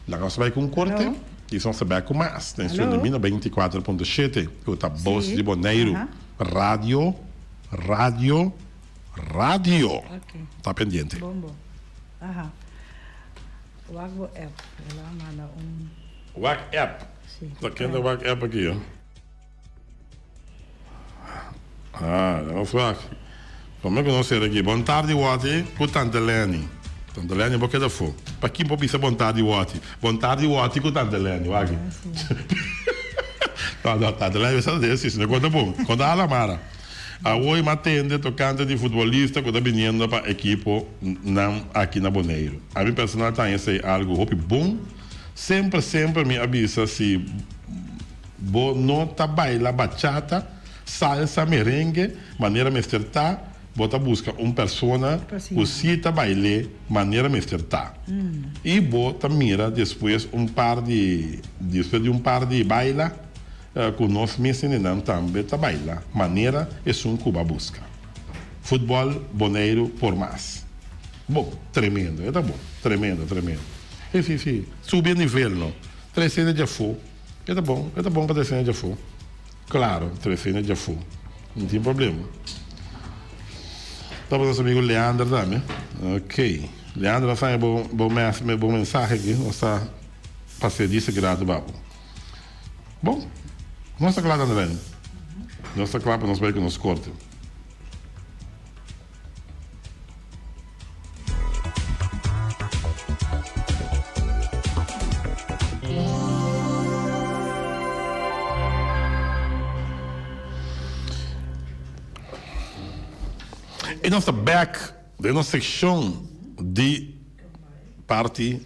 laga nos bai ku un korte i nos ta bek ku mas den studio Alo. di 94.7 ku ta Bos Si. di Boneiru. Aha. Radio, radio, radio. Ta pendiente. Bon bon. Aha. Wak bo app. El a manda un. Wak app? Si. Ta kende wak app aki yo? Ah, nos wak. Prome ku nos sera aki. Bon tardi Watty ku Tante Lenny. Tante Lenny bo keda afó. Pa kin por bisa bon tardi Watty? Bon tardi Watty ku Tante Lenny. Wak aki. No, no, Tante Lenny sa ta si, si no konta bon. Konta ala mara. Awor mi a tende tokante di futbolista ku ta biniendo pa ekipo nan aki na Boneiru. Ami personal ta haña esei algu hopi bon. Semper, semper mi a bisa si bo no ta baila bachata, salsa, merengue manera mester ta, bo ta buska un persona ku si ta bail'é manera mester ta. I bo ta mira despues un par di despues di un par di baila ku nos mes hendenan tambe ta baila manera esun ku bo a buska. Futbòl Boneiru por mas. Bon, tremendo, e ta bon, tremendo, tremendo. Si, si, si, subi e nivel no. Trese hende djafó, e ta bon, e ta bon pa trese hende djafó. Claro, trese hende djafó, no tin problema. Ta pa nos amigo Leander tambe. Ok, Leander nos haña bo, bo mes, bo mensahe aki, nos ta pas'é dise grato pa bo. Bon, nos ta kla Andrelene. Nos ta kla pa nos bai ku nos korte. I nos ta bek den nos sekshon di parti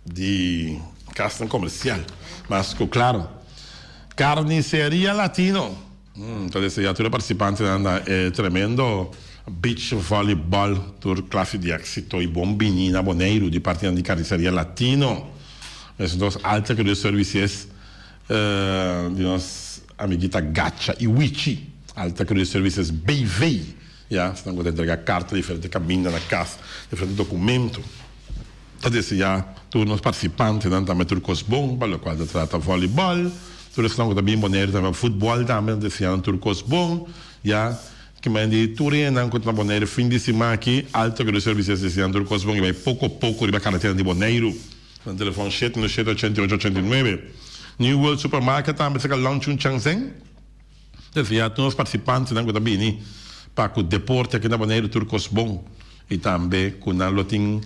di kasnan komersial. Mas ku klaro, Carniceria Latino ta desea tur e partisipantenan na e tremendo beach volleyball tur klase di éksito i bon bini na Boneiru di partinan di Carniceria Latino. Mes nos Alta Career Services di nos amiguita Gacha i Wichi, Alta Career Services BV. Ya, esnan ku ta entrega karta diferente kaminda na kas, diferente dokumento. Ta deseá tur nos partisipantenan tambe tur kos bon pa lokual ta trata vòlibòl, tur esnan ku ta bin Boneiru tambe pa futbòl tambe ta deseá nan tur kos bon. Ya ki men di tur hendenan ku ta na Boneiru fin di siman aki, Alto Gredu Services deseá nan tur kos bon i bai poko poko riba karetera di Boneiru. Nan telefòn shete no shete ochenta i ocho ochenta i nuebe. New World Supermarket tambe saka Long Chun Chang Zeng deseá tur nos partisipantenan ku ta bini pa ku deporte aki na Boneiru tur kos bon i tambe ku nan lo tin.